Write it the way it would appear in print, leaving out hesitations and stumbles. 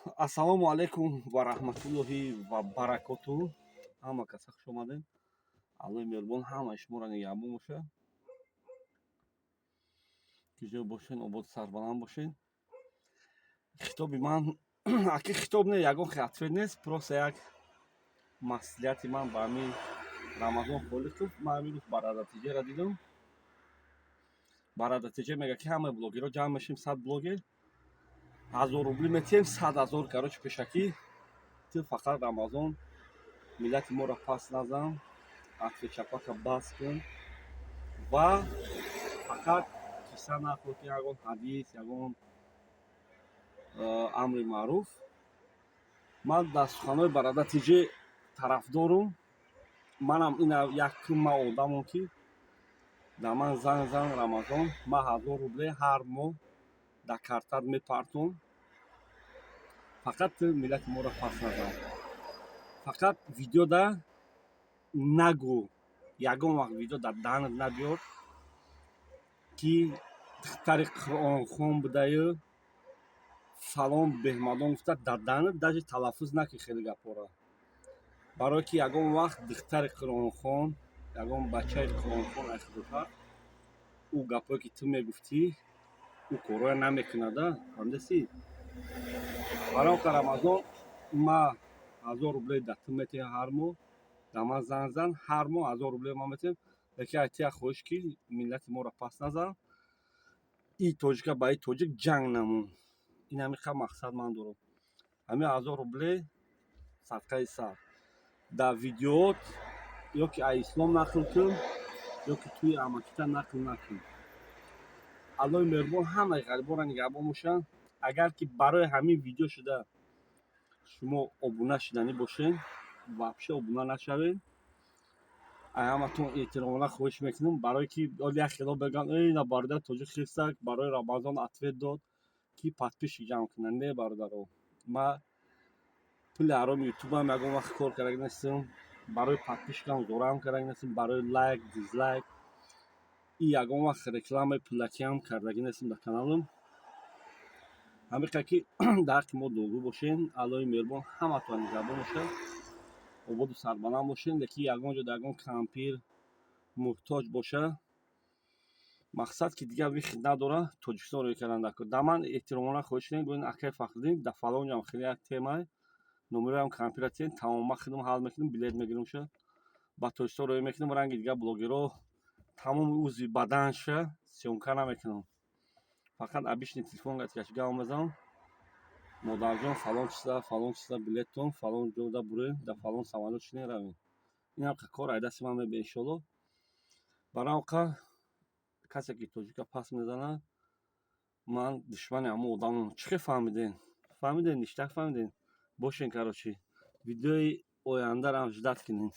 Ассалому алайкум ва раҳматуллоҳи ва баракотуҳ. Ҳама каса хуш омадед. Аллоҳи меҳрубон ҳамаи шуморо нигаҳбон бошад. Ки ҷо бошен, ободу сарбаланд бошед. Хитоби ман аки хитоб не, ягон хел ответ нест, просто як маслиҳати ман ба ҳамин Рамазон Холиқов. Ман ҳамин рӯз Бародар Тиҷера дидам. Бародар Тиҷа мегӯяд, ки ҳамаи блогерҳо ҷамъ мешем, 100 блогер, 1000 рубли метиҳем, 100 000, короче, пешакӣ. Ту фақат, Рамазон, миллати моро пас назан, ответ чапака бас кун ва фақат қисса нахӯр, ки ягон ҳадис, ягон амри маъруф. Ман дар суханҳои Бародар Тиҷе тарафдорум. Манам ина якум ман одамом, ки дар ман занг зан, Рамазон, ман 1000 рубле ҳар моҳ дар картат мепартом. Фақат ту миллати моро пас назан, фақат видеода нагӯ, ягон вақт видео дар даҳанат набиёр, ки духтари қуръонхон будаю фалон беҳмадон гуфта, дар даҳанат даже талаффуз накун хеле гапҳоро, барое ки ягон вақт духтари қуръонхон, ягон бачаи қуръонхон айхудотар ӯ гапҳое, ки ту мегуфтӣ, ӯ корҳоя намекунада, фаҳмидасӣ? Барои он ка, Рамазон, ма 1000 рубле дар ту метиҳам ҳар моҳ. Дар ман занг зан, ҳар моҳ 1000 рубле ман метиҳам, лекин ай ту як хоҳиш, ки миллати моро пас назан, и тоҷика ба и тоҷик ҷанг намон. Ин ҳамин мақсад ман дорам. Ҳамин 1000 рубле садқаи сар. Дар видеоот ё ки ай ислом нақл кун, ё ки туи амакита нақл накун. Аллоҳи меҳрубон ҳамаи ғарибонро нигаҳбон бошад. Агар ки барои ҳамин видео шуда шумо обуна шуданӣ бошед, вообще обуна нашавед. Ай ҳаматон эҳтиромона хоҳиш мекунам, барое ки як хело бегӯянд: «Ина бародар тоҷик хирсак барои Рамазон ответ дод, ки подписчик ҷамъ кунад». Не, бародаро, ма пули ҳароми ютубам ягон вақт кор карда нестам, барои подписчикам зораам карда нестам, барои лайк, дизлайк и ягон вақт рекламаи пулакиам кардагӣ нестам дар каналам. Ҳамиқа ки дар ҳаққи мо дуогӯ бошед. Аллоҳи меҳрубон ҳаматон нигаҳбон бошад, ободу сарбаланд бошед. Лекин ягон ҷо дар ягон кампир муҳтоҷ боша, мақсад ки дигар выход надора, Тоҷикистон рӯй кардан дар кор. Дар ман эҳтиромона хоҳиш кунед, гӯед: «Акай Фахриддин, дар фалон ҷоам хеле як темае, номероям кампира тиҳед». Тамом, ман худам ҳал мекунам, билет мегирам ша, ба Тоҷикистон рӯй мекунам. Ранги дигар блогерҳо тамоми узви баданша съёмка намекунам, фақат обычный телефон гаш гап мезанам: «Модарҷон, фалон чиза, фалон чиза билеттон, фалон ҷода буред, дар фалон самолёт шинед, равед». Ин кор ай дасти ман мебе, иншолло. Барои он қа касе ки тоҷика пас мезанад, ман душмани ҳамон одамам. Чӣ хел фаҳмиден? Фаҳмиден, ништак фаҳмиден. Бошен, короче, видеои ояндаро ждать кунед.